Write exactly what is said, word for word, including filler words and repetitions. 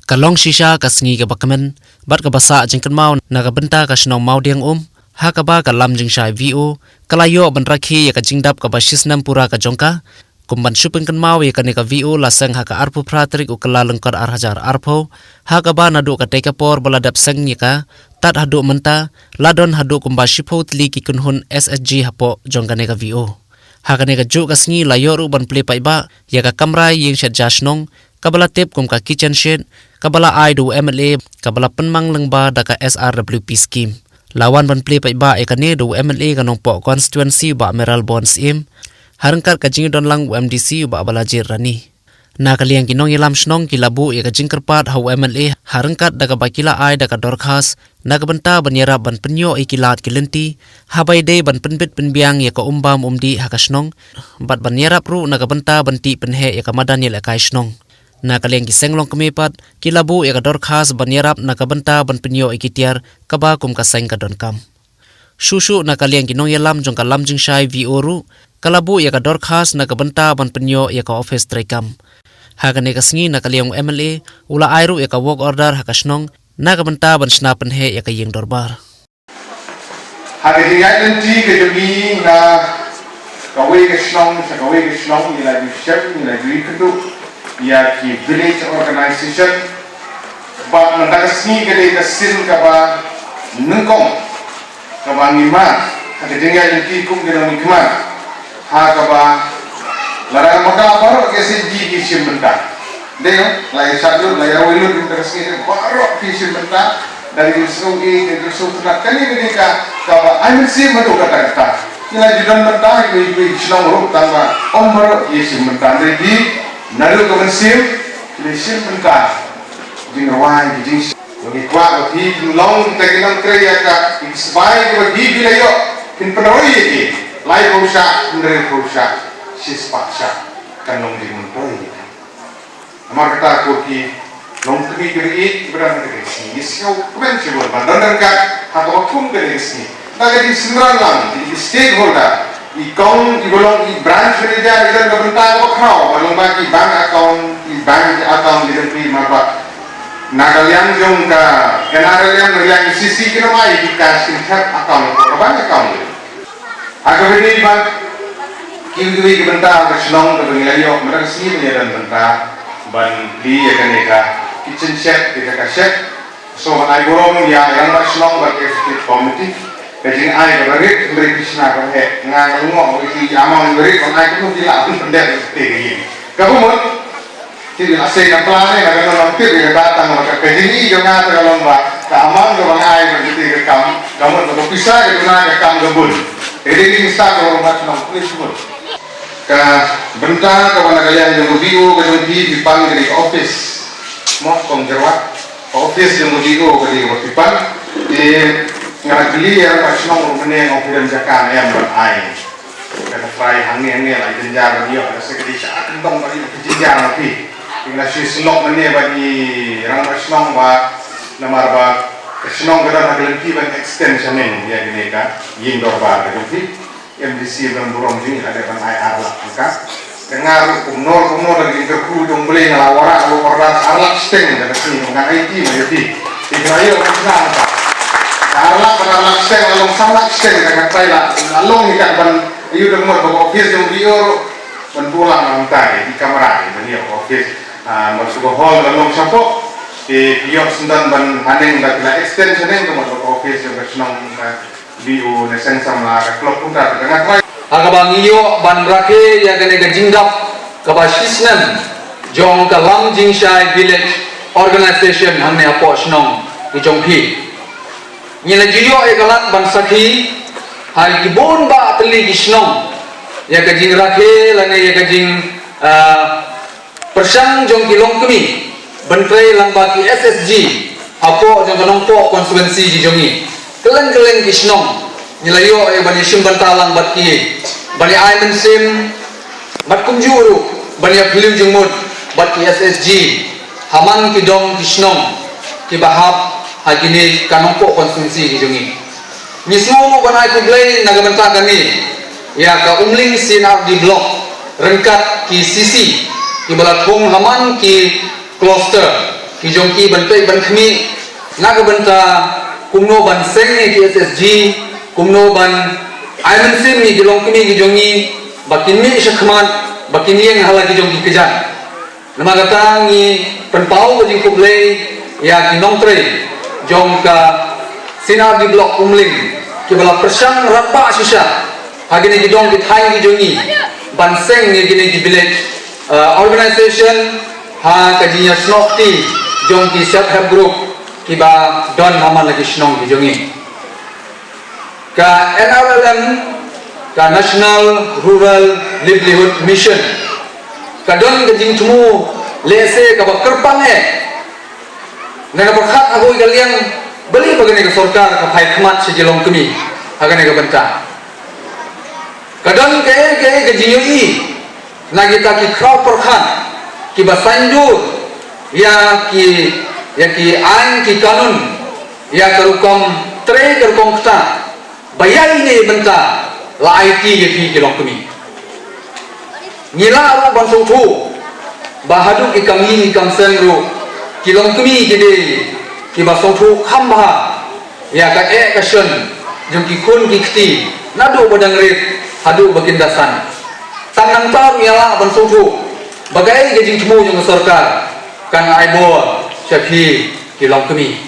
Ka long shisha ka sngi kaba kmen bad kaba sah jingkynmaw na ka bynta ka shnong Mawdiang Um, ha kaba ka Lam Jingshai V O ka la ïoh ban rakhe ïa ka jingdap kaba shisnem pura ka jong ka. Kum ban shu pynkynmaw ïa kane ka V O la seng ha ka arphew phra tarik u Kyllalyngkot ar hajar arphew, ha kaba naduh katei ka por ba la dep seng ïa ka tad haduh mynta, la don haduh kumba shiphew tylli ki kynhun S H G hapoh jong kane ka V O. Ha kane ka juh ka sngi la ïoh ruh ban plie paidbah ïa ka kamra ïing shet ja shnong, kaba la tip kum ka kitchen shed, kaba la ai da u M L A, kaba la pynmang lyngba da ka S R W P scheme. La wan ban plie paidbah ïa kane da u M L A ka Nongpoh constituency Bah Mayralborn Syiem, ha ryngkat ka jingdon lang u M D C Bah Balajied Rani. Na ka liang ki nongïalam shnong ki la buh ïa ka jingkyrpad ha u M L A ha ryngkat da kaba ki la ai da ka dorkhas na ka bynta ban ïarap ban pynïoh ïa ki lad ki lynti, haba ïadei ban pynbit pynbiang ïa ka um bam um dih ha ka shnong, bad ban ïarap ruh na ka bynta ban tih pynheh ïa ka madan ïalehkai shnong. Na ka liang ki seng longkmie pat ki la buh ïa ka dorkhas ban ïarap na ka bynta ban pynïoh ïa ki tiar kaba kum ka seng ka donkam. Shuh shuh na ka liang ki nongïalam jong ka Lam Jingshai V O ruh ka la buh ïa ka dorkhas na ka bynta ban pynïoh ïa ka ophis treikam. Ha kane ka sngi na ka liang u M L A u la ai ruh ïa ka work order ha ka shnong na ka bynta ban shna pynheh ïa ka ïing dorbar. Ha ka jingïaid lynti ka jong ngi na kawei ka shnong sha kawei ka shnong, ngi la ju shem, ngi la ju ïakynduh ïa ki village organization. Bad mynta ka sngi ka dei ka sien kaba nyngkong kaba ngi mad ha ka jingïaid lynti kum ka nongmihkhmat, ha kaba lada ma ka baroh ki S H G ki shim bynta. Dei, la ïa shad lut, la ïa rwai lut mynta ka sngi, baroh ki shim bynta. Da ka jingsngew ïeit, da ka jingsngew tynnad, kane ka dei ka kaba ai mynsiem haduh katta katta. Ngi la ju don bynta kiwei kiwei ki shnong ruh, tangba ym baroh ki shim bynta. Hynrei ki, naduh ka mynsiem, ki la shim bynta. Jingrwai, ki jingshim. Ngi kwah ba phi phin long kita ki nongtrei ïa ka, ki sbai kiba phi phi la ïoh, phin pynroi ïa ki. Laiphew shah, hynriewphew shah, shispah shah, kan long jingmyntoi ïa ki. Namar kata ko ki longkmie kiba ïeit kiba don ha kane ka sngi, ngi sngew kmen shibun ban don ryngkat ha kaba kum kane ka sngi. Na ka jingsynran lang ki stakeholder, i kong, i ba long i branch manager, i don ka bynta kaba khraw, ba long ba ki bank account, i bank account, i don ki marba. Na ka liang jong ka N R L M, na ka liang C C ki nang ai ki cash, ki thep account, ka bank account. Ha kaba ïadei bad kiwei kiwei ki bynta ha ka shnong kaba ngi la ïoh mynta ka sngi, ngi la don bynta ban plie ïa kane ka kitchen shed, ïa ka shed. So ban ai burom ïa i rangbah shnong bad ka executive committee. Ka jingai kaba rit, hynrei phi shna kaba heh. Nga nga lyngngoh ba ki amount ba rit ban ai kumno phi lah ban pyndep ïa kata ka ïing. Kaba mut, tip ïa la sei na plan ne, na ka nong tip ïa kata tang ba ka, ka jingïohi jong nga te ka long ba ka amount kaba nga ai ba kata ka kam, ka mut ba ka pisa ka duna ka kam ka bun. Ka dei ka jingstad ka rangbah shnong, please bun. Ka bynta kaba na ka liang jong ka V O ka jong phi, phi pan ka dei ka office. Mo Kong Jyrwat, ka office jong ka V O ka dei kaba phi pan. Te nga la kylli ïa ka shnong ruh mynne nga ong phi don jaka ne em ban ai. Ka trai hangne hangne la i jynjar ban ïoh, ka se ka dei sha kyndong ba i jynjar ma phi. Nga la shu syllok mynne bad i rangbah shnong ba namar ba ka shnong ka don ha ka lynti ban extend shaneng ïa kane ka ïing dorbar ka jong phi. M D C ban burom jong ngi la dep ban ai ar lak ka. Te nga ruh kumno kumno da ka jingkyrkhu jong U Blei nga la wanrah, la wanrah ar lak shiteng da ka sngi, nga aiti ma ïa phi. Te phi la ïoh ka sna ka ar lak, ar lak shiteng, la long san lak shiteng da ka trai la, la long hi kat ban ïoh da ka mut ba ka office jong V O ruh ban buh lang na mynta ïa ki kamra ban ïoh ka office. Ah, ma shu ka hall la long shapoh. Te phi ïoh syndon ban haneng da phi la extend shaneng ka mut ba ka office jong ka shnong ka V O ne seng samla ka klok kumta ka nga trai. Ha kaba ngi ïoh ban rakhe ïa kane ka jingdap kaba shisnem jong ka Lam Jingshai Village Organization hangne hapoh shnong ka jong phi. Ngi la ju ïoh ïa ka lad ban sakhi ha ki bun bah tylli ki shnong ïa ka jingrakhe lane ïa ka jing, ah, pyrshang jong ki longkmie ban trei lang bad ki S H G hapoh jong ka Nongpoh constituency ki jong ngi. Kylleng kylleng ki shnong ngi la ïoh ïa ban ïashim bynta lang bad ki, ban ïa ai mynsiem bad kumjuh ruh ban ïa phylliew jingmut bad ki S H G ha man ki dong ki shnong kiba hap ha kine ka Nongpoh constituency ki jong ngi. Ngi sngew ban ai khublei na ka bynta kane ïa ka Umling C and R D Block ryngkat ki C C kiba la thung ha man ki cluster ki jong ki ban peit ban khmih na ka bynta kumno ban seng ïa ki S H G, kumno ban ai mynsiem ïa ki longkmie ki jong ngi ba kin mih shakhmat, ba kin ïeng ha la ki jong ki kjat. Namar kata ngi pynpaw ka jingkhublei ïa ki nongtrei jong ka C and R D Block Umling kiba la pyrshang radbah shisha ha kine ki dong ki thaiñ ki jong ngi ban seng ïa kine ki village, uh, organization ha ka jingïasnoh kti jong ki self help group kiba don ha man la ki shnong ki jong ngi. Ka N R L M, ka National Rural Livelihood Mission, ka don ka jingthmu lehse kaba kyrpang eh na ka pyrkhat ha kawei ka liang, balei ba kane ka sorkar ka phai khmat sha ki longkmie ha kane ka bynta. Ka don kaei kaei ka jingïohi na kita ki khraw pyrkhat kiba saiñdur ïa ki, ïa ki aiñ ki kanun, ïa ka rukom trei ka rukom kta ba ïa ine i bynta la aiti ïa ki ki longkmie. Ngi lah ruh ban sngewthuh ba haduh ki kam ïing ki kam sem ruh ki longkmie ki dei kiba sngewthuh kham bha ïa ka eh ka shon jong ki khun ki kti naduh ba dang rit haduh ba kin da san. Tang nangta ruh ngi lah ban sngewthuh ba kaei ka jingthmu jong ka sorkar kan ai bor sha phi ki longkmie.